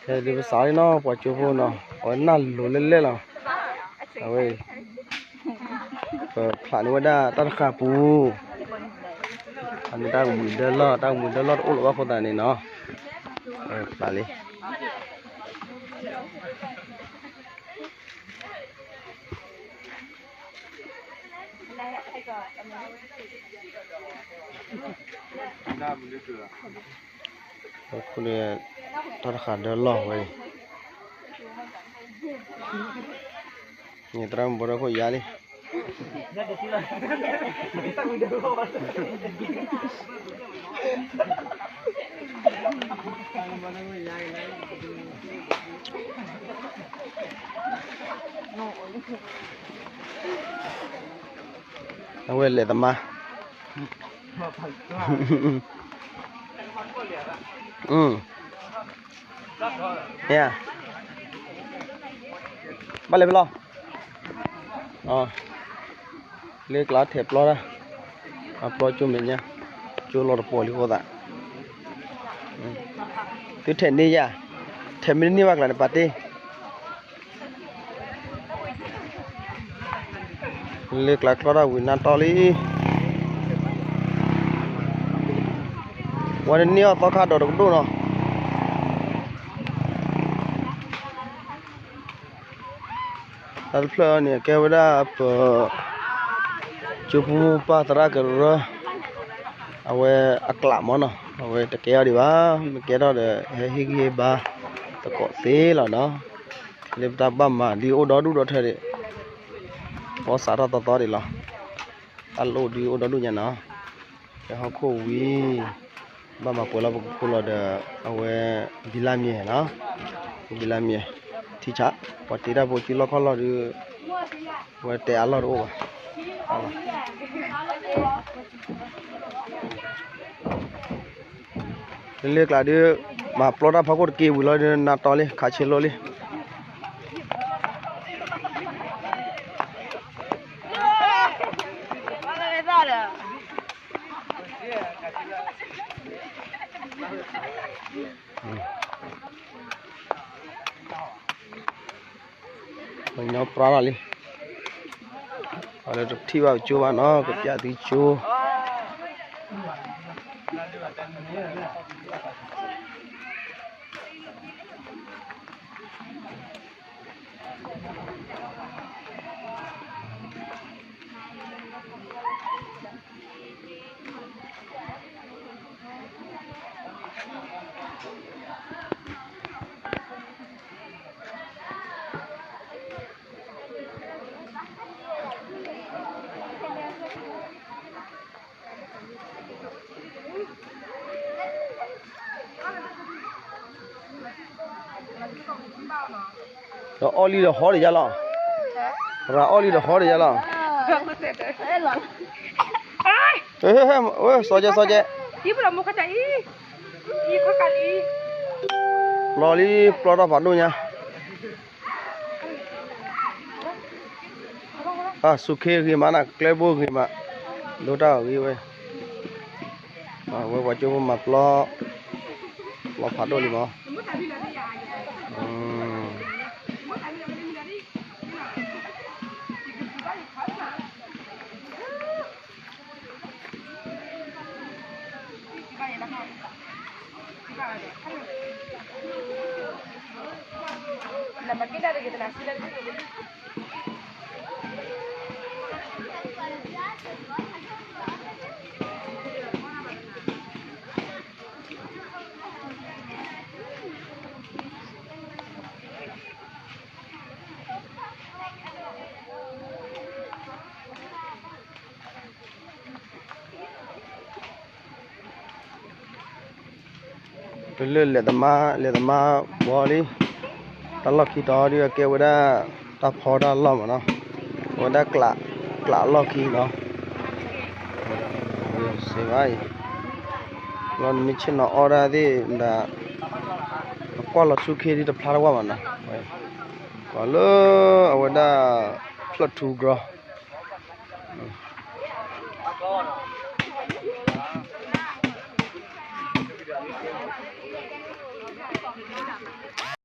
ဒ်ပစးလံနီၤ ပှၤကၠိဖိနီၤ အဝဲနၢ်လိၤလဲၣ်လဲၣ်လီၤ. အဝဲ ပဖျးန့ၢ်ဝဲဒၣ်တၢ်တဃာ်ပူၤ, အန့ၣ်တၢ်ကမှံၤဒၢလီၢ် တၢ်ကမှံၤဒၢလီၢ်တအိၣ်လၢၤဘၣ်အဃိသတးန့ၣ်နီၤ, ဖျးလံ အဃိန့ၣ် တၢ်တဃာ်ဒၢလီၢ်ဝဲအံၤ, န့ၣ်သရၣ်မုၣ်ဘိဒၢခိၣ်ယါလံ. အဝဲလဲၤသမါ, ဘၣ်လဲၤဖဲလီၤ, လၢကျါထဲးပျီတၢ်, အပျီကၠိမဲာ်ညါ, ကၠိလီၤတပီၤလံဃိသး, သုထဲးန့ၢ်ယၤ, ထဲးမ့ၢ်တန့ၢ်ဘၣ်ကျါန့ၣ် ပာ်တ့ၢ် လၢကျါကျီတၢ်ဝံၤနၢ်တီလံ, ဝဲတန့ၢ်အီၣ်သီခါဒီးတကဒိၣ်နီၤ, တၢ်တဖျၢၣ်အံၤန့ၣ် ကဲဝဲဒၣ်ပ ကၠိဖိမိၢ်ပၢ်သရၣ်ကရၢ အဝဲအကျးမ့ၢ်နီၤ, အဝဲတကဲထီၣ်ဒံးဘၣ်, မ့ၢ်ကဲထီၣ်ဒီး ဟဲဟ့ၣ်ဂံၢ်ဟ့ၣ်ဘါသကိးသ့လီၤနီၤ, လၢပတၢ်ဘၣ်မၤဒ်အိၣ်ဒီဒူၣ်ဒီထၢဒံး, ဘီစးထီၣ်သီသီဒံးလီၤ, တၢ်လိၣ်ဒ်အိၣ်ဒီဒူၣ်ညါနီၤ, ဟဲဟီၣ်ခိၣ်ဝံၤ ဘၣ်မၤပှဲၤလီၤပကဖိလီၤဒီး အဝဲဘံလၢမ့ၢ်နီၤ, ဘံလၢမ့ၢ် ထံဆး, ပှၤတ့တၢ်ဖိစုလီၢ်ခီၣ်လီၢ်ဒီး အဝဲတဲအလီၢ်တအိၣ်ဘၣ်. လၢလၢကျါဒုး မၤပျီတၢ်ဖီခိၣ်တက့ၢ်ဝံၤလီၤဒုး နးတီလံ ခးဆ့လိလံ. ပှၤညီပြါလီၤလံ, အလၢတထံၣ်ဘၣ်ပကၠိဘၣ်နီၤ ကပျးသုကၠိ. ဒီးအီၣ်လံဒီးဟီဒီးယါလီၤ, ရၤအီၣ်လံဒီးဟီဒီးယါလီၤ. စီၤကဲ စီၤကဲ, လီၤလံ ပျီထီၣ်ဖးဒိၣ်ညါ. အၣ် ဆူခ့ဂ့ၤမးနၤ ကျဲဘိဂ့ၤမး, ဒိတၢ်ဂ့ၤဝဲ, အဝဲပှၤကၠိဖိမၤပျီ, ပျီဖးဒိၣ်လံမး. ပလၢလဲၤသမါ လဲၤသမါဘီလံ, တၢ်လီၢ်ခံတီၤဒ်အကဲဝဲဒၣ် တၢ်ဖီတၢ်လီၢ်မးနီၤ, အဝဲဒၣ် ကျးလီၢ်ခံနီၤ, စ့ဘၣ်အံၤ, လီၤနမ့ၢ်ဆ့ၣ်နီၤအီၣ်ဒၣ်သ့ၣ်မတၤ, အကွၢ်လီၤဆူခ့ဒ်တဖျါတဝၢ်မးနီၤ, ကွၢ်လၢအဝဲဒၣ် ဖျၢၣ်ထူကြီ